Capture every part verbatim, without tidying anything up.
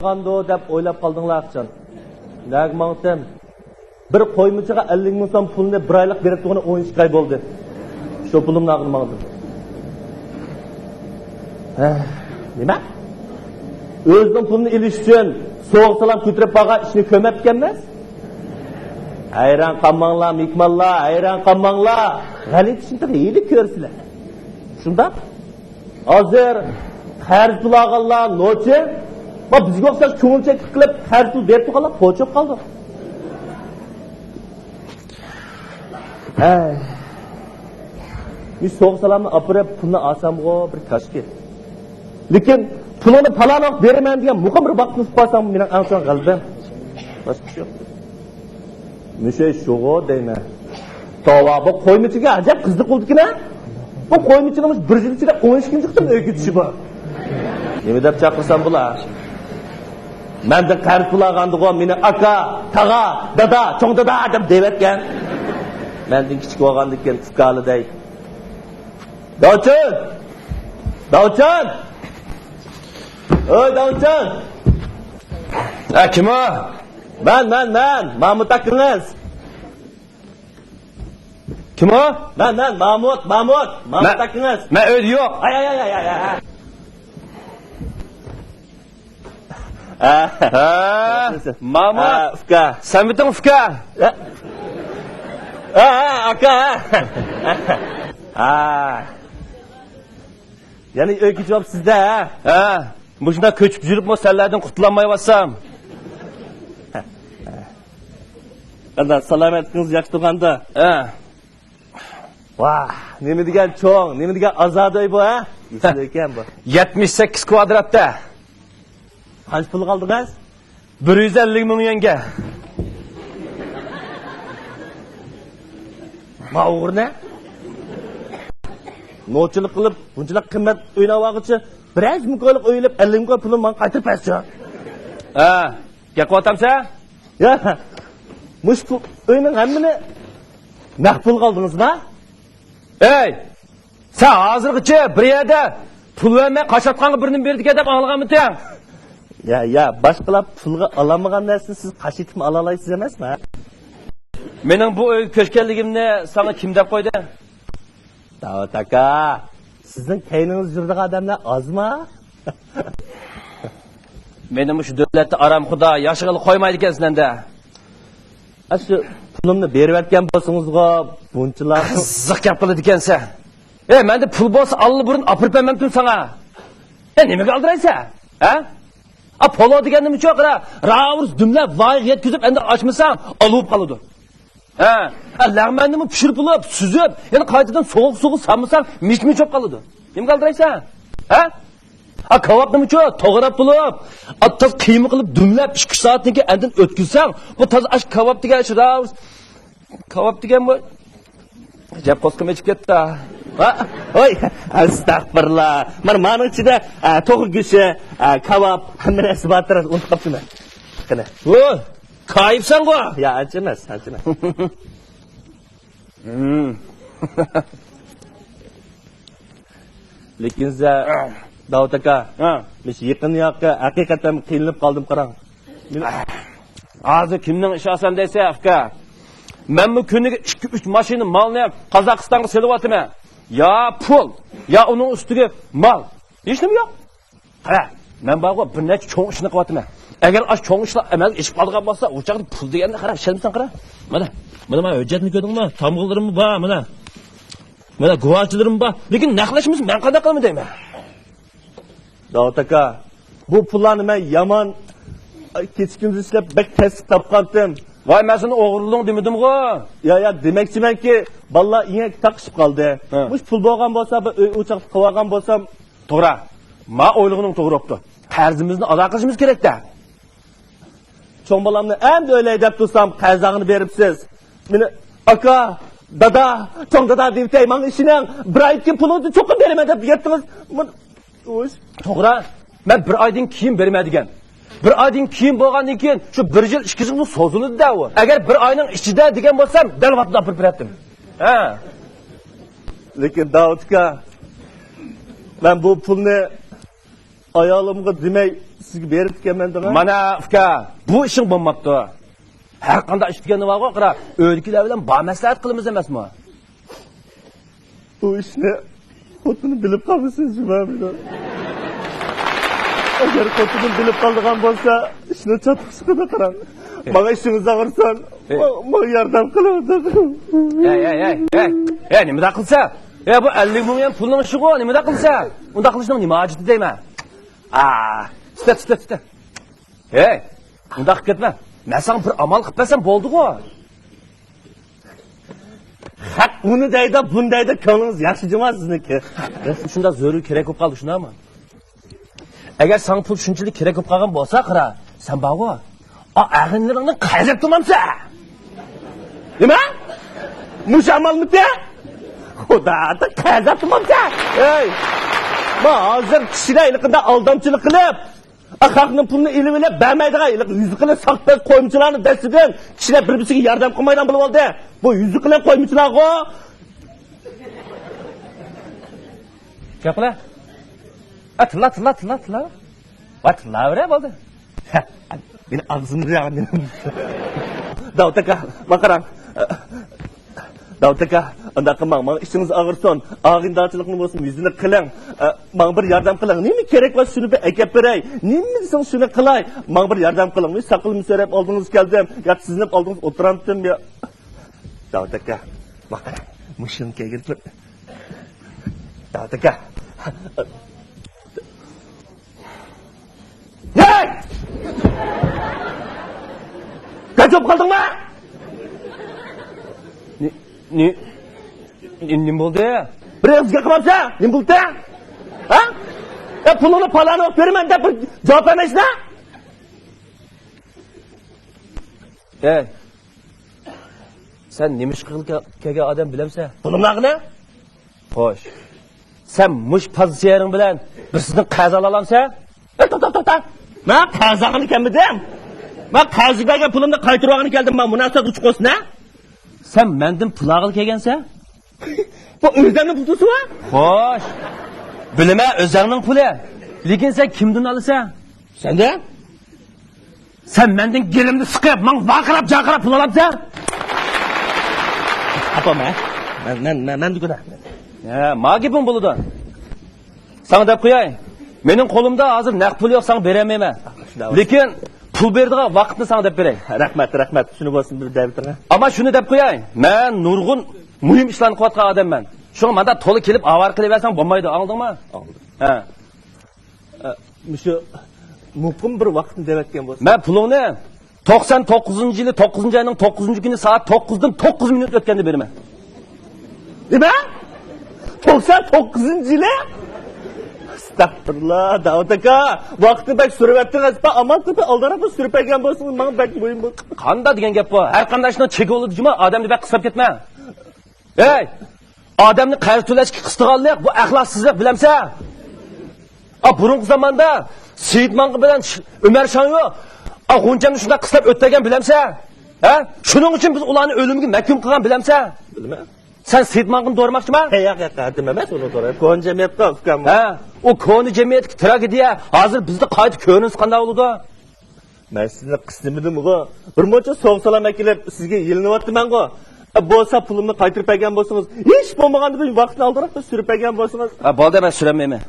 قالغاندۇ دەپ ئويلاپ قالدىڭلار ئاخچان. نەگە ماڭدىم؟ بىر قويمىچىغا ئەللىك مىڭ سوم پۇلنى بىر ئايلىق بېرىپ تۇرغىنى ئون ئىككى ئاي بولدى. شۇ پۇلۇمنى ئالغىلى ماڭدىم. ھە، نېمە؟ ئۆزىنىڭ پۇلىنى ئېلىش ئۈچۈن سوغا سالام كۆتۈرۈپ بارغان ئىشىنى كۆرمەپتىكەنمىز. ھەيران قالماڭلار، مېھمانلار، ھەيران قالماڭلار. غەلىتە ئىشنى تېخى ھېلى كۆرىسىلەر. شۇنداق؟ ھازىر قەرز پۇل ئالغانلار نوچى، ۋە بىزگە ئوخشاش كۆڭۈل چەكلىك قىلىپ قەرز پۇل بېرىپ تۇرغانلار پوچ بولۇپ قالدى. ھەي. مۇشۇ سوغا سالامنى ئاپىرىپ پۇلنى ئالسامغۇ بىر كاشكى. لېكىن پۇلۇڭنى پالان ۋاقىت بېرىمەن دېگەن مۇقىم بىر ۋاقىتنى ئۇقۇپ قالسام مېنىڭ ئەڭ چوڭ غەلىبەم. باشقا ئىش يوق. مۇشۇ شۇغۇ دەيمەن. توۋا، بۇ قويمىچىگە ئەجەب قىزىق بولىدىكەن ھە. بۇ قويمىچىنىڭ بىر يىل ئىچىدە ئون ئىككىنچى قېتىم ئۆيگە چۈشى بار. نېمە دەپ چاقىرسام بولا؟ مەندىن قەرز پۇل ئالغاندىغۇ مېنى ئاكا، تاغا، دادا، چوڭ دادا دەپ دەۋەتكەن. مەندىن كىچىك بولغاندىكىن ئۇكالىدەي. داۋچىن! داۋچىن! ئۆي داۋچىن! ھە، كىم ئۇ؟ مەن، مەن، مەن، مامۇت ئاكىڭىز. كىم ئۇ؟ مەن، مەن، مامۇت، مامۇت، مامۇت ئاكىڭىز. مەن ئۆيدە يوق. ھاي، ھاي، ھاي. ھە، مامۇت. ھە، ئۇكا. سەنمىتىڭ ئۇكا؟ ھە، ھە، ئاكا. ھە. يەنە ئۆيگە كېتىۋاپسىز-دە، ھە؟ ھە. مۇشۇنداق كۆچۈپ يۈرۈپمۇ سەنلەردىن قۇتۇلالمايۋاتسام. قانداق، سالامەتلىكىڭىز ياخشى تۇرغاندا؟ ھە. ۋاھ، نېمە دېگەن چوڭ، نېمە دېگەن ئازادە ئۆي بۇ، ھە؟ ئېسىل ئىكەن بۇ. يەتمىش سەككىز كۋادراتتا. قانچە پۇلغا ئالدىڭىز؟ بىر يۈز ئەللىك مىڭ يۈەنگە. ما ئوغرىنى نوچىلىق قىلىپ، بۇنچىلىك قىممەت ئۆينى ئالغىچە، بىرەر مىڭ كويلۇق ئۆي ئېلىپ، ئەللىك مىڭ كوي پۇلۇمنى ماڭا قايتۇرۇپ بەرسىچۇ. ھە، گەپ قىلىۋاتامسەن؟ يا، مۇشۇ پۇل، ئۆينىڭ ھەممىنى نەق پۇلغا ئالدىڭىزما؟ ئەي! سەن ھازىرغىچە بىر يەردە پۇل بەرمەي قاچاتقانغا بىرنېمە بېرىدىكەن دەپ ئاڭلىغانمىدىڭ؟ يا، يا، باشقىلار پۇلغا ئالالمىغان نەرسىنى سىز قاچىتىپمۇ ئالالايسىز ئەمەسمۇ، ھە؟ مېنىڭ بۇ ئۆيگە كۆچكەنلىكىمنى ساڭا كىم دەپ قويدى؟ داۋۇت ئاكا، سىزنىڭ كەينىڭىزدە يۈرىدىغان ئادەملەر ئازما؟ مېنى مۇشۇ دۆلەتتە ئارامخۇدا ياشىغىلى قويمايدىكەنسەن ئەمدى. ئاشۇ پۇلۇمنى بېرىۋەتكەن بولسىڭىزغۇ، بۇنچىلار. قىزىق گەپ قىلىدىكەنسەن. ئەي، مەندە پۇل بولسا ئاللىبۇرۇن ئاپىرىپ بەرمەمتىم ساڭا. ئەي، نېمىگە ئالدىرايسەن؟ ھە؟ ئا، پولۇ دېگەننىمۇ چوق، قارا، راۋۇرۇس دۈملەپ، ۋايىغا يەتكۈزۈپ، ئەمدى ئاچمىساڭ، ئالا بولۇپ قالىدۇ. ھە، ھە، لەغمەننىمۇ پىشۇرۇپ بولۇپ، سۈزۈپ، يەنە قايتىدىن سوغۇق سۇغا سالمىساڭ، مىچ-مىچ بولۇپ قالىدۇ. نېمىگە ئالدىرايسەن؟ ھە؟ ھە، كاۋاپنىمۇچۇ توغراپ بولۇپ، ئا، تازا قىيما قىلىپ دۈملەپ ئىككى ئۈچ سائەتتىن كېيىن ئەندىن ئۆتكۈزسەڭ، بۇ تازا ئاشۇ كاۋاپ دېگەن شۇ راۋۇرۇس. كاۋاپ دېگەن بۇ. گەپ قوسقۇم ئېچىپ كەتتى. ھا؟ ھوي، ئەستەغپۇرۇللا. مانا، مانىڭ ئىچىدە، ئە، توخۇ گۆشى، ئە، كاۋاپ، ھەممە نەرسە بار تۇرۇپ، ئۇنتۇپ قاپتىمەن. قېنى. ھو، كايىپسەنغۇ؟ يا، ئانچە ئەمەس، ئانچە ئەمەس. ھىم. لېكىن سىزە، داۋۇت ئاكا، ھە. مۇشۇ يېقىن ياققا ھەقىقەتەن قىينىلىپ قالدىم، قاراڭ. ھازىر كىمنىڭ ئىشى ئاسان دەيسەن، ئاكا؟ مەنمۇ كۈنىگە ئىككى، ئۈچ ماشىنا مالنى قازاقىستانغا سېلىۋاتىمەن. يا پۇل، يا ئۇنىڭ ئۈستىگە مال. ھېچنېمە يوق. قارا، مەن بارغۇ، بىر نەچچە چوڭ ئىشنى قىلىۋاتىمەن. ئەگەر ئاشۇ چوڭ ئىشلار ئەمەلگە ئېشىپ قالىدىغان بولسا، ئۇ چاغدا پۇل دېگەننى قارا، ئىشەنمىسەڭ قارا. مانا، مانا، مانا ھۆججەتنى كۆردۈڭمۇ؟ تامغىلىرىممۇ بار، مانا. مانا گۇۋاھچىلىرىم بار. لېكىن نەقلەشمىسە مەن قانداق قىلىمەن دەيمەن. داۋۇت ئاكا، بۇ پۇللارنى مەن يامان كېچە-كۈندۈز ئىشلەپ بەك تەستە تاپقانتىم. ۋاي، مەن سېنى ئوغرىلىدىڭ دېمىدىمغۇ؟ يا، يا، دېمەكچىمەنكى، بالىلار ئېڭەككە تاقىشىپ قالدى. ھە. مۇشۇ پۇل بولغان بولسا، بىر ئۆي ئوچاقلىق قىلىۋالغان بولسام. توغرا. ما ئويلىغىنىڭ توغرا بوپتۇ. قەرزىمىزنى ئادا قىلىشىمىز كېرەك-دە. چوڭ بالامنى ئەمدى ئۆيلەي دەپ تۇرسام، قەرز ئاغىنى بېرىپسىز. مېنى ئاكا، دادا، چوڭ دادا دېۋىتەي، ماڭا ئىشىنىڭ. بىر ئايدىن كېيىن پۇلىڭىزنى چوقۇم بېرىمەن دەپ يەتتىڭىز. مانا، ئۇش. توغرا. مەن بىر ئايدىن كېيىن بېرىمەن دېگەن. بىر ئايدىن كېيىن بولغاندىن كېيىن شۇ بىر يىل، ئىككى يىلمۇ سوزۇلىدۇ-دە ئۇ. ئەگەر بىر ئاينىڭ ئىچىدە دېگەن بولسام، دەل ۋاقتىدا ئاپىرىپ بېرەتتىم. ھە. لېكىن داۋۇت ئاكا، مەن بۇ پۇلنى ئايالىمغا دېمەي، سىزگە بېرىپتىكەنمەن دەڭا. مانا ئۇكا، بۇ ئىشىڭ بولماپتۇ. ھەر قانداق ئىش دېگەننى بارغۇ، قارا، ئۆيدىكىلەر بىلەن بار مەسلىھەت قىلىمىز ئەمەسمۇ؟ بۇ ئىشنى خوتۇنۇم بىلىپ قالمىسۇن جۇما مېنىڭ. ئەگەر خوتۇنۇم بىلىپ قالىدىغان بولسا، ئىشنى چاتىقىشىقىدا قاراڭ. ماڭا ئىشىڭىز ئاغرىسۇن. ھەي. ما-، ماڭا ياردەم قىلىڭ. ھەي، ھەي، ھەي، ھەي. ھەي، نېمىنداق قىلسا؟ ھەي، بۇ ئەللىك مىڭ يۈەن پۇلنىڭ ئىشىغۇ، نېمىنداق قىلسا؟ ئۇنداق قىلىشنىڭ نېمە ھاجىتى دەيمەن؟ ئا، تىتە، تىتە، تىتە. ھەي، ئۇنداق قىلىپ كەتمە. مەن ساڭا بىر ئامال قىلىپ بەرسەم بولدىغۇ. خەق ئۇنى دەيدۇ، بۇنى دەيدۇ، كۆڭلىڭىز ياخشى جۇما سىزنىڭكى. رەسمىي شۇنداق زۆرۈر كېرەك بولۇپ قالدى، شۇنداقمۇ؟ ئەگەر ساڭا پۇل شۇنچىلىك كېرەك بولۇپ قالغان بولسا، قارا، سەن بارغۇ، ئا، ئەغىنىلىرىڭنى قەرزلەپ تۇرمامسەن؟ نېمە؟ مۇشۇ ئامالمىتى؟ خۇدا، قەرزلەپ تۇرمامسەن؟ ئەي، ما ھازىر كىشىلەر ھېلىقىدا ئالدامچىلىق قىلىپ، ئا، خەقنىڭ پۇلىنى ئېلىۋېلىپ بەرمەيدىغان ھېلىقى يۈزى قېلىن ساختىپەز قويمىچىلارنىڭ دەستىدىن كىشىلەر بىر-بىرسىگە ياردەم قىلمايدىغان بولۇۋالدى. بۇ يۈزى قېلىن قويمىچىلارغۇ. گەپ قىلە. ئا، تىللا، تىللا، تىللا، تىللا. ۋا، تىللاۋېرە، بولدى. مېنى ئاغزىمنى ياغدى. داۋۇت ئاكا، ماڭا قاراڭ. داۋۇت ئاكا، ئۇنداق قىلماڭ، ماڭا ئىچىڭىز ئاغرىسۇن. ئاغىنىدارچىلىقنى بولسا يۈزىنى قىلىڭ. ئە، ماڭا بىر ياردەم قىلىڭ. نېمە كېرەك بولسا شۇنى بىر ئەكەپ بېرەي. نېمە دېسىڭىز شۇنى قىلاي. ماڭا بىر ياردەم قىلىڭ. مەن ساقىلىمنى سۆرەپ ئالدىڭىز كەلدىم. يا سىزنى ئالدىڭىز ئولتۇرامتىم يا. داۋۇت ئاكا، ماڭا قاراڭ. مۇشۇنى كىيگىن تۇر. داۋۇت ئاكا. ھەي! گاجوپ قالدىڭمۇ؟ نې-، نې-، نېمە بولدى؟ بىر ئېغىز گەپ قىلمامسەن؟ نېمە بولدى؟ ھە؟ يا پۇلۇڭنى پالانى بېرىمەن دەپ بىر جاۋاب بەرمەيسىلەر؟ ھەي! سەن نېمە ئىش قىلغىلى كەلگەن ئادەم بىلەمسەن؟ پۇلۇمنى ئالغىنى؟ خوش. سەن مۇشۇ پوزىتسىيەڭ بىلەن بىرسىدىن قەرز ئالالامسەن؟ ئە، توختا، توختا. مەن قەرز ئالغىلى كەلمىدىم. مەن قەرز بەرگەن پۇلۇمنى قايتۇرۇۋالغىلى كەلدىم. مانا مۇناسىۋەت ئۇچقۇسىنا. سەن مەندىن پۇل ئالغىلى كەلگەنسەن؟ بۇ ئۆزۈمنىڭ پۇلى. خوش. بىلىمەن ئۆزۈڭنىڭ پۇلى. لېكىن سەن كىمدىن ئالىسەن؟ سەندىن؟ سەن مەندىن گېلىمنى سىقىپ، ماڭا ۋارقىراپ، جارقىراپ پۇل ئالامسەن؟ ئاپام، ھە؟ مەن، مەن، مەن، مەن دېگۈدە. ھە، ما گېپىڭ بولىدۇ. ساڭا دەپ قوياي. مېنىڭ قولۇمدا ھازىر نەق پۇل يوق، ساڭا بېرەلمەيمەن. شۇنداق. لېكىن پۇل بېرىدىغان ۋاقىتنى ساڭا دەپ بېرەي. رەھمەت، رەھمەت. شۇنى بولسۇن بىر دەۋېتىڭ. ئەمما شۇنى دەپ قوياي. مەن نۇرغۇن مۇھىم ئىشلارنى قىلىۋاتقان ئادەممەن. شۇڭا مانداق تولا كېلىپ ئاۋارە قىلىۋەرسەڭ بولمايدۇ، ئاڭلىدىڭمۇ؟ ئاڭلىدىم. ھە. ئە، مۇشۇ مۇقىم بىر ۋاقىتنى دەۋەتكەن بولسا. مەن پۇلۇڭنى توقسان توققۇزىنچى يىلى توققۇزىنچى ئاينىڭ توققۇزىنچى كۈنى سائەت توققۇزدىن توققۇز مىنۇت ئۆتكەندە بېرىمەن. نېمە؟ توقسان توققۇزىنچى يىلى؟ ئەستەغپۇرۇللا، داۋۇت ئاكا، ۋاقىتنى بەك سۈرۈۋەتتىڭىز. ئامال تېپىپ ئالدىراپ سۈرۈپ بەرگەن بولسىڭىز، ماڭا بەك مۇھىم بولدى. قانداق دېگەن گەپ بۇ؟ ھەر قانداق ئىشنىڭ چېكى بولىدۇ جۇما، ئادەمنى بەك قىستاپ كەتمە. ھەي! ئادەمنى قەرز تۆلەشكە قىستىغانلىق، بۇ ئەخلاقسىزلىق، بىلەمسەن؟ ئا، بۇرۇنقى زاماندا سېيىت ماڭقا بىلەن ش-، ئۆمەر شاڭيو، ئا، غۇنچەمنى شۇنداق قىستاپ ئۆتتۈرگەن، بىلەمسەن؟ ھە؟ شۇنىڭ ئۈچۈن بىز ئۇلارنى ئۆلۈمگە مەھكۇم قىلغان، بىلەمسەن؟ بىلىمەن. سەن سېيىت ماڭقىنى دورىماقچىما؟ ھەي، ياق، ياق، ھەددىم ئەمەس ئۇنى دورىماق. كونا جەمئىيەتقۇ، ئۇكام. ھە؟ ئۇ كونا جەمئىيەتتىكى تراگېدىيە ھازىر بىزدە قايتا كۆرۈنسە قانداق بولىدۇ؟ مەن سىزنى قىستىمىدىمغۇ؟ بىر مۇنچە سوۋغا-سالام ئەكېلىپ، سىزگە يېلىنىۋاتىمەنغۇ؟ ئە، بولسا پۇلۇمنى قايتۇرۇپ بەرگەن بولسىڭىز، ھېچ بولمىغاندا بىر ۋاقىتنى ئالدىراقلا سۈرۈپ بەرگەن بولسىڭىز. ھە، بولدى، مەن سۈرەلمەيمەن.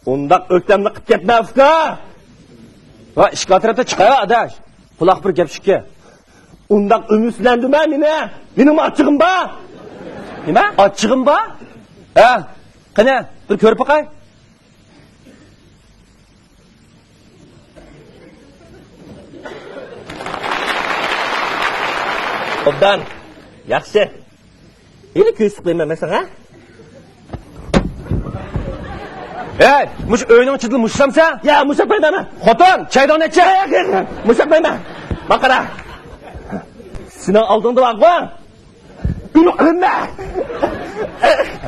ئۇنداق ئۆكتەملىك قىلىپ كەتمە، ئۇكا! ۋاي، ئىشىك ئەتراپتا چىقاي، ئاداش. قۇلاق بىر گەپ شۇكى. ئۇنداق ئۈمىدسىزلەندۈرمە مېنى. مېنىڭمۇ ئاچچىقىم بار. نېمە؟ ئاچچىقىم بار؟ ھە، قېنى، بىر كۆرۈپ باقاي. ئوبدان. ياخشى. ھېلى كۆيسۈپ قويىمەن مەن ساڭا. ھەي، مۇشۇ ئۆينىڭ ئىچىدىلا مۇشۇسامسەن؟ يا، مۇشۇپ قويمايمەن. خوتۇن، چايدىڭ نەچچە؟ يا، يا، يا، مۇشۇپ قويمايمەن. ماقارا. سېنىڭ ئالدىڭدا بارغۇ. ئۇنى ئۆمە.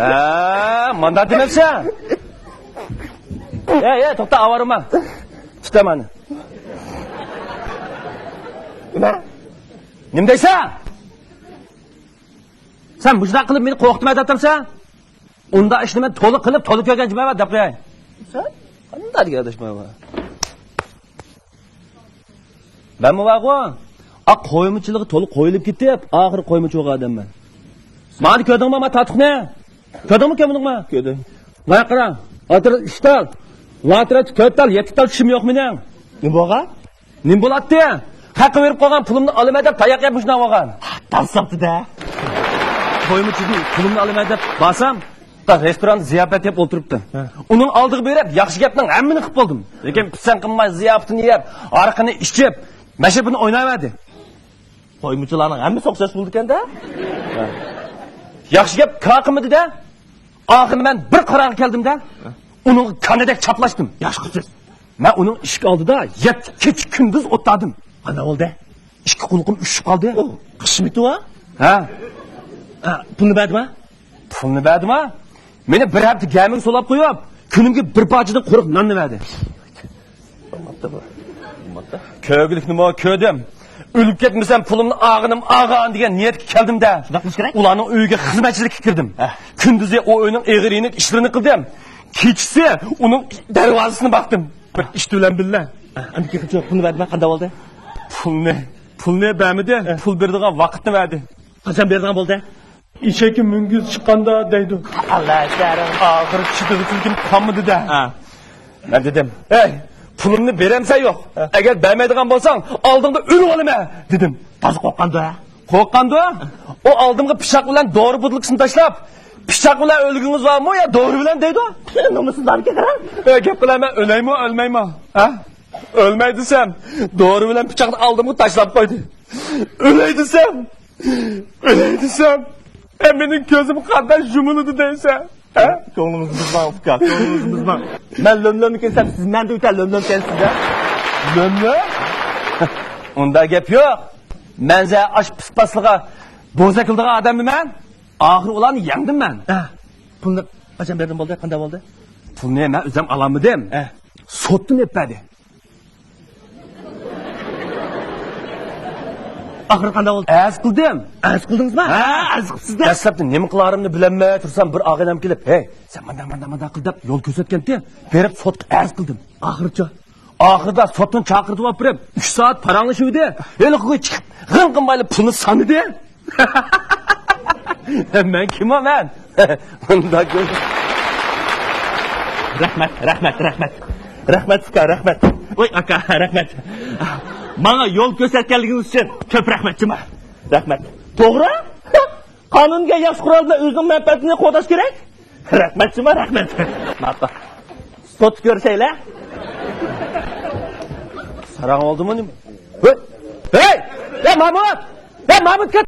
ھە، ماندا دېمەپسەن. يا، يا، توختا، ئاۋارە بولما. تۇت مانا. نېمە؟ نېمە دەيسەن؟ سەن مۇشۇنداق قىلىپ مېنى قورقۇتما دەپتىمسەن؟ ئۇنداق ئىشنى مەن تولا قىلىپ، تولا كۆرگەن جىمەۋە دەپ قوياي. سەن قانداق دېگەن ئاداش مانا؟ مەنمۇ بارغۇ، ئا، قويمىچىلىقى تولا قويۇلۇپ كېتىپ، ئاخىرى قويمىچى بولغان ئادەممەن. مانا كۆردۈڭمۇ ما تاتۇقنى؟ كۆردۈڭمۇ، كۆرمىدىڭمۇ؟ كۆردۈم. مانا قارا، ئوتتۇرىدا ئۈچ تال، ئوتتۇرىدا تۆت تال، يەتتە تال چىشىم يوق مېنىڭ. نېمە بولغان؟ نېمە بولاتتى؟ خەققە بېرىپ قويغان پۇلۇمنى ئالىمەن دەپ تاياق يەپ مۇشۇنداق بولغان. تال ساپتىدە. قويمىچىدىن پۇلۇمنى ئالىمەن دەپ بارسام، رېستوراندا زىياپەت يەپ ئولتۇرۇپتۇ. ھە. ئۇنىڭ ئالدىغا بېرىپ ياخشى گەپنىڭ ھەممىنى قىلىپ بولدۇم. لېكىن پىسەن قىلماي زىياپىتىنى يەپ، ھارىقىنى ئىچىپ، مەشرىپىنى ئويناۋەردى. قويمىچىلارنىڭ ھەممىسى ئوخشاش بولىدىكەن-دە. ياخشى گەپ كار قىلمىدى-دە. ئاخىرى مەن بىر قارارغا كەلدىم-دە. ئۇنىڭغا كانىدەك چاپلاشتىم. ياخشى قىپسىز. مەن ئۇنىڭ ئىشىك ئالدىدا يەتتە كېچە كۈندۈز ئولتۇردۇم. قانداق بولدى؟ ئىككى قۇلىقىم ئۈشۈپ قالدى. ئۇ قىسمىتى ۋا؟ ھە. ھە، پۇلنى بەردىما؟ پۇلنى بەردىما؟ مېنى بىر ھەپتە گەمىگە سولاپ قويۇپ، كۈنۈمگە بىر پارچىدىن قۇرۇق ناننى بەردى. بولماپتۇ بۇ. بولماپتۇ. كۆرگۈلۈكنىمۇ كۆردۈم. ئۆلۈپ كەتمىسەم، پۇلۇمنى ئالغىنىم ئالغان دېگەن نىيەتكە كەلدىم-دە. شۇنداق قىلىش كېرەك. ئۇلارنىڭ ئۆيىگە خىزمەتچىلىككە كىردىم. ھە. كۈندۈزى ئۇ ئۆينىڭ ئېغىر-يېنىك ئىشلىرىنى قىلدىم. كېچىسى ئۇنىڭ دەرۋازىسىنى باقتىم. بىر ئىت بىلەن بىللە. ھە، ئەمدى كېيىن پۇلنى بەردىما، قانداق بولدى؟ پۇلنى، پۇلنى بەرمىدى. ھە. پۇل بېرىدىغان ۋاقىتنى بەردى. قاچان بېرىدىغان بولدى؟ ئېشەككە مۈڭگۈز چىققاندا دەيدۇ. ئاللا شەرىڭ. ئاخىرى چىدىغۇسىزلىكىم قالمىدى-دە. ھە. مەن دېدىم، ئەي، پۇلۇمنى بېرەمسەن يوق؟ ھە. ئەگەر بەرمەيدىغان بولساڭ، ئالدىڭدا ئۆلۈۋالىمەن، دېدىم. تازا قورققاندۇ، ھە؟ قورققاندۇ؟ ئۇ ئالدىمغا پىچاق بىلەن دورا بوتۇلكىسىنى تاشلاپ، پىچاق بىلەن ئۆلگۈڭىز بارمۇ يا دورا بىلەن دەيدۇ. نومۇسسىز باركەن، قارا. ئەي، گەپ قىلىمەن، ئۆلەيمۇ، ئۆلمەيمۇ؟ ھە؟ ئۆلمەي دېسەم، دورا بىلەن پىچاقنى ئالدىمغا تاشلاپ قويدى. ئۆلەي دېسەم، ئۆلەي دېسەم، ھە، مېنىڭ كۆزۈم قانداق يۇمۇلىدۇ دەيسەن، ھە؟ كۆڭلىڭىزنى بۇزماڭ، ئۇكا، كۆڭلىڭىزنى بۇزماڭ. مەن لۆم-لۆم ئىكەنسەم، سىز مەندە ئۆتە لۆم-لۆم ئىكەنسىز-دە. لۆم-لۆم؟ ئۇنداق گەپ يوق. مەن سە ئاش پىس-پاسلىققا بوزەك قىلىدىغان ئادەممۇ مەن؟ ئاخىرى ئۇلارنى يەڭدىم مەن. ھە. پۇلنى قاچان بەردىم بولدى؟ قانداق بولدى؟ پۇلنى مەن ئۆزۈم ئالالمىدىم. ھە. سوتتىن ئېلىپ بەردى. ئاخىرى قانداق بولدى؟ ئەرز قىلدىم. ئەرز قىلدىڭىزمۇ؟ ھە، ئەرز قىپسىز-دە. دەسلەپتە نېمە قىلارىمنى بىلەلمەي تۇرسام، بىر ئاغىنەم كېلىپ، ھەي، سەن مانداق، مانداق، مانداق قىل دەپ يول كۆرسەتكەنتى، بېرىپ سوتقا ئەرز قىلدىم. ئاخىرىچۇ؟ ئاخىرىدا سوتتىن چاقىرتىۋاپ بېرىپ، ئۈچ سائەت پاراڭلىشىۋىدى. ھېلىقى چىقىپ، غىڭ قىلمايلا پۇلنى سانىدى. مەن كىم مەن؟ مۇنداق كىم؟ رەھمەت، رەھمەت، رەھمەت. رەھمەت، ئۇكا، رەھمەت. ۋاي، ئاكا، رەھمەت. ماڭا يول كۆرسەتكەنلىكىڭىز ئۈچۈن كۆپ رەھمەت، جۇما. رەھمەت. توغرا؟ قانۇنغا ياخشى قورال بىلەن ئۆزىنىڭ مەنپەئەتىنى قوغداش كېرەك. رەھمەت، جۇما، رەھمەت. ماقۇل. سوت كۆرۈشەيلى. ساراڭ بولدىمۇ نېمە؟ ھەي! ھەي! ھەي، مامۇت! ھەي، مامۇت، كەت!